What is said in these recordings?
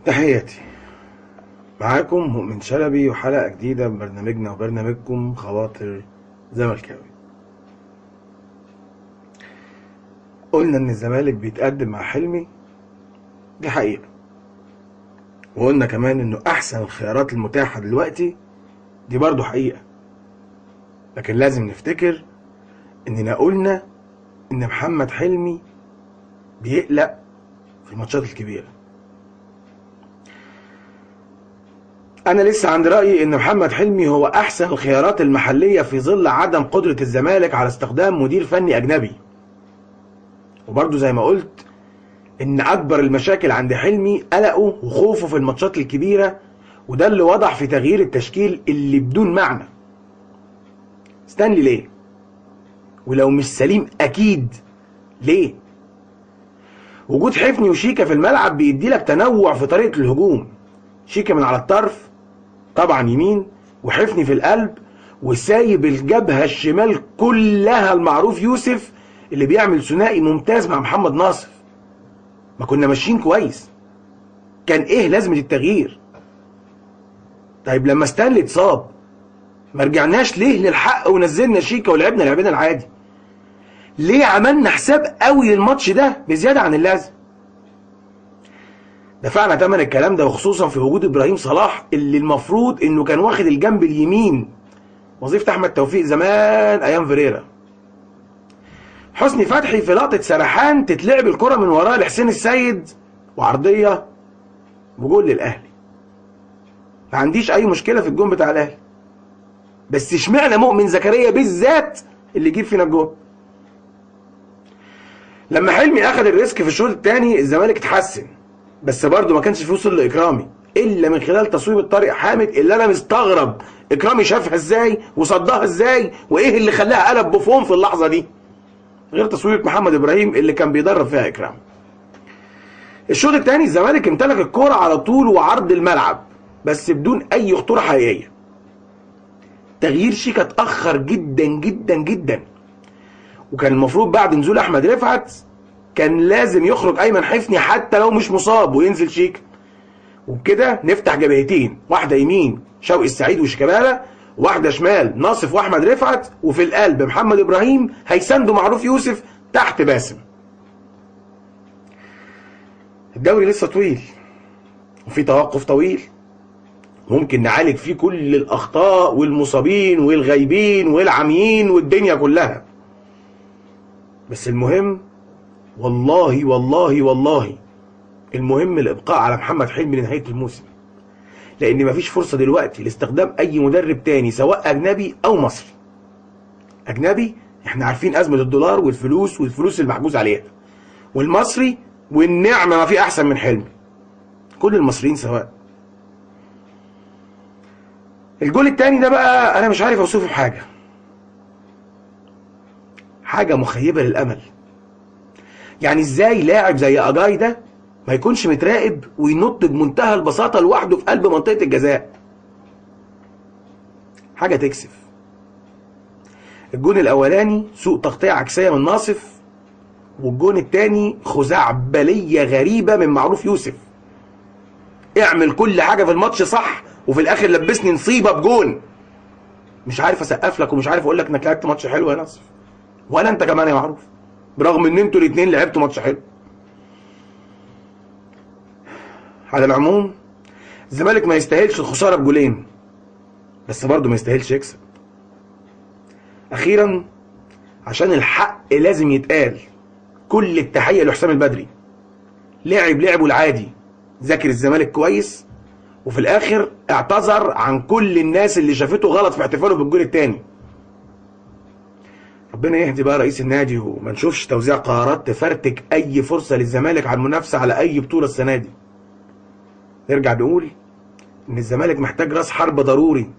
تحياتي، معاكم مؤمن شلبي وحلقة جديدة من برنامجنا وبرنامجكم خواطر زملكاوي. قلنا ان الزمالك بيتقدم مع حلمي، دي حقيقة، وقلنا كمان انه احسن الخيارات المتاحة دلوقتي، دي برضو حقيقة. لكن لازم نفتكر اننا قلنا ان محمد حلمي بيقلق في الماتشات الكبيرة. انا لسه عند رأيي ان محمد حلمي هو احسن الخيارات المحلية في ظل عدم قدرة الزمالك على استخدام مدير فني اجنبي. وبرضو زي ما قلت ان اكبر المشاكل عند حلمي قلقه وخوفه في الماتشات الكبيرة، وده اللي وضح في تغيير التشكيل اللي بدون معنى. ستانلي ليه؟ ولو مش سليم اكيد ليه؟ وجود حفني وشيكا في الملعب بيدي لك تنوع في طريقة الهجوم. شيكا من على الطرف طبعا يمين، وحفني في القلب، وسايب الجبهة الشمال كلها المعروف يوسف اللي بيعمل ثنائي ممتاز مع محمد ناصف. ما كنا ماشيين كويس، كان ايه لازمة التغيير؟ طيب لما ستانلي اتصاب ما رجعناش ليه للحق ونزلنا شيكا ولعبنا لعبنا العادي؟ ليه عملنا حساب قوي للماتش ده بزيادة عن اللازم؟ دفعنا ثمن الكلام ده، وخصوصا في وجود ابراهيم صلاح اللي المفروض انه كان واخد الجنب اليمين، وظيفة احمد توفيق زمان ايام فيريرا. حسني فتحي في لقطة سرحان تتلعب الكرة من وراه لحسين السيد وعرضية وجول للاهلي. ما عنديش اي مشكلة في الجون بتاع الاهلي، بس اشمعنى مؤمن زكريا بالذات اللي يجيب فينا الجون؟ لما حلمي اخذ ال risk في الشوط الثاني الزمالك اتحسن، بس برضه ما كانش في وصول لاكرامي الا من خلال تصويب طارق حامد، اللي انا مستغرب اكرامي شافها ازاي وصدها ازاي وايه اللي خلاها قلب بوفون في اللحظة دي، غير تصويب محمد ابراهيم اللي كان بيدرب فيها اكرامي. الشوط الثاني الزمالك امتلك الكورة على طول وعرض الملعب، بس بدون اي خطورة حقيقية. تغيير شيكا اتاخر جدا جدا جدا، وكان المفروض بعد نزول احمد رفعت كان لازم يخرج ايمن حفني حتى لو مش مصاب وينزل شيكا، وبكده نفتح جبهتين، واحدة يمين شوقي السعيد وشيكابالا، واحدة شمال ناصف واحمد رفعت، وفي القلب محمد ابراهيم هيساندوا معروف يوسف تحت باسم. الدوري لسه طويل وفي توقف طويل، ممكن نعالج فيه كل الاخطاء والمصابين والغايبين والعميين والدنيا كلها، بس المهم والله والله والله المهم الابقاء على محمد حلمي لنهاية الموسم، لان مفيش فرصة دلوقتي لاستخدام اي مدرب تاني سواء اجنبي او مصري. اجنبي احنا عارفين ازمة الدولار والفلوس والفلوس المحجوز عليها، والمصري والنعمة ما في احسن من حلمي، كل المصريين سواء. الجول التاني ده بقى انا مش عارف اوصفه بحاجة، حاجة مخيبه للامل. يعني ازاي لاعب زي اجاي ده ما يكونش متراقب وينط بمنتهى البساطة لوحده في قلب منطقة الجزاء؟ حاجة تكسف. الجون الاولاني سوء تغطيه عكسية من ناصف، والجون الثاني خزعبليه غريبة من معروف يوسف. اعمل كل حاجة في الماتش صح وفي الاخر لبسني نصيبه بجون. مش عارف اسقف لك ومش عارف اقول لك انك لعبت ماتش حلو يا ناصف، ولا انت كمان يا معروف، برغم ان انتوا الاثنين لعبتوا ماتش حلو. على العموم الزمالك ما يستاهلش الخسارة بجولين، بس برضه ما يستاهلش يكسب. اخيرا عشان الحق لازم يتقال، كل التحية لحسام البدري، لعب لعبه العادي، ذاكر الزمالك كويس، وفي الاخر اعتذر عن كل الناس اللي شافته غلط في احتفاله بالجول الثاني. ربنا يهدي بقى رئيس النادي وما نشوفش توزيع قرارات تفرتك اي فرصة للزمالك على المنافسة على اي بطوله السنة دي. نرجع نقول ان الزمالك محتاج راس حربه ضروري،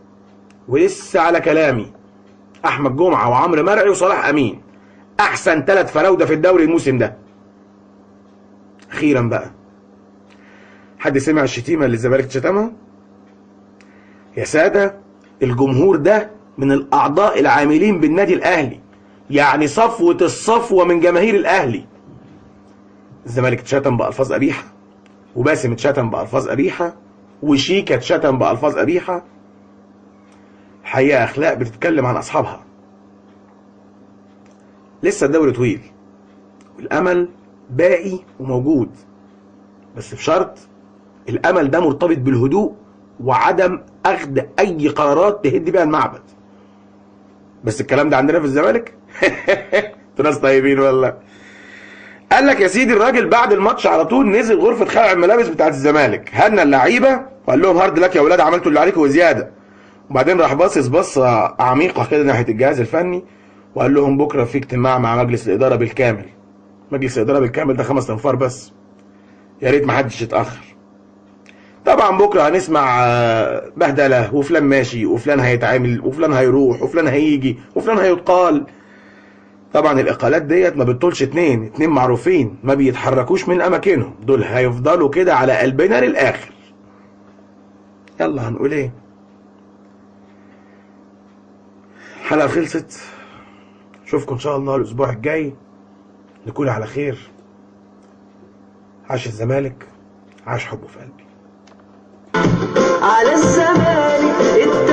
ولسه على كلامي احمد جمعه وعمرو مرعي وصلاح امين احسن 3 فراوده في الدوري الموسم ده. اخيرا بقى، حد سمع الشتيمة اللي الزمالك اتشتمها؟ يا سادة، الجمهور ده من الأعضاء العاملين بالنادي الأهلي، يعني صفوة الصفوة من جماهير الأهلي. الزمالك اتشتم بألفاظ قبيحة، وباسم اتشتم بألفاظ قبيحة، وشيكا اتشتم بألفاظ قبيحة. حقيقة أخلاق بتتكلم عن أصحابها. لسه الدوري طويل والأمل باقي وموجود، بس بشرط الأمل ده مرتبط بالهدوء وعدم أخذ أي قرارات تهد بيها المعبد. بس الكلام ده عندنا في الزمالك انتوا ناس طيبين والله. قال لك يا سيدي الراجل بعد الماتش على طول نزل غرفة خلع الملابس بتاعت الزمالك، هنى اللعيبة وقال لهم hard luck يا ولاد، عملتوا اللي عليكم وزيادة. وبعدين راح باصص بصة عميقة كده ناحية الجهاز الفني وقال لهم بكرة في اجتماع مع مجلس الإدارة بالكامل. مجلس الإدارة بالكامل ده 5 أنفار بس، يا ريت ما حدش يتأخر. طبعا بكرة هنسمع بهدلة، وفلان ماشي وفلان هيتعامل وفلان هيروح وفلان هيجي وفلان هيتقال. طبعا الإقالات ديت ما بتطولش اتنين معروفين ما بيتحركوش من أماكنهم، دول هيفضلوا كده على قلبنا للآخر. يلا هنقول ايه؟ الحلقة خلصت، اشوفكم ان شاء الله الاسبوع الجاي، نكون على خير. عاش الزمالك، عاش حبه في قلبي. على الزمالك.